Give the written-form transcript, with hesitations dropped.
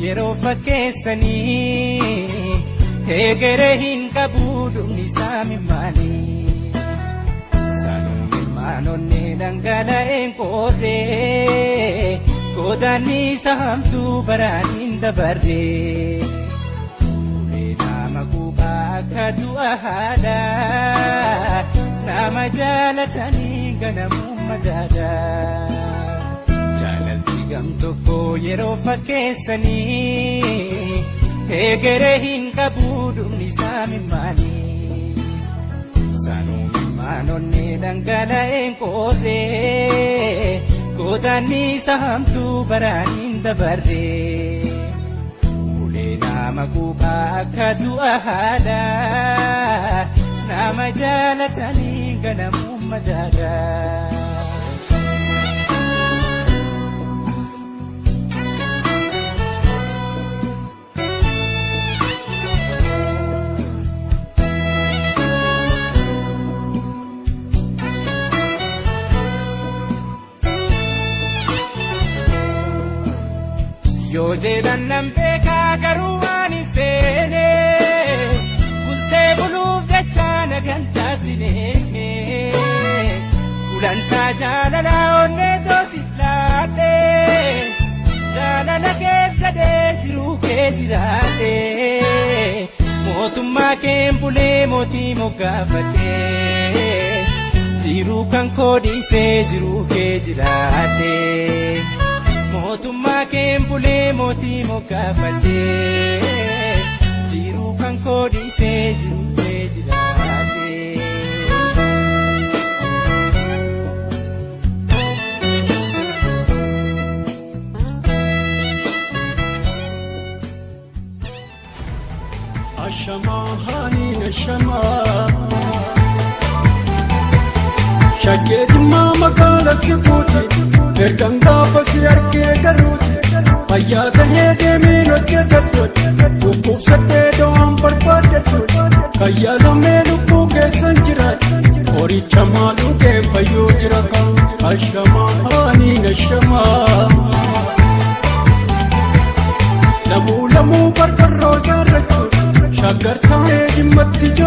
yeroo fakkeessanii egeree hin qabu dhumni isaa mimmaanii. Sanuun dhangala'een qoorree godaanni isa hamtuu baraan hin dabarree. Ulee nama quuqaa akka du'a haadhaa nama jaalatanii ganamuu madaadaa. Jaalalti gam tokko yeroo fakkeessanii egeree hin qabu dhumni isaa mimmaanii. Sanuun maanonni dhangala'een qoorree godaanni isa hamtuu baraan hin dabarree. Ulee nama quuqaa akka du'a haadhaa nama jaalatanii ganamuu madaadaa. Yoo jedhan nan beekaa garuu waan hin seene bultee buluuf jecha nagantaatti eegne gulantaa jaalala onnee toosiif laadhe jaalala keef jedhee jiruu kee jiraadhe mootummaa keen bulee mootii moggaafadhe jiruu kan koo dhiisee jiruu kee jiraadhe. Mootummaa keen bulee mootii moggaafadhe jiruu kan koo dhiisee jiruu kee jiraadhe. Ashamaa haaniin ashamaa. Shaggee jimmaa magaalaa sikuuti. Ergaan gaafa si argee garuuti. Fayyaa ta'ee deemeen hojjetadhu. Dhukkubsadhee do'aan barbaadadhu. Fayyaa lamee lubbuu keessan jiraadhu. Qoricha maaluu kee fayyuu jira kan. Ashamaa haaniin ashamaa. Lamuu lamuu barbarroo jaarrachuun shaggar ta'ee jimmatti jaa.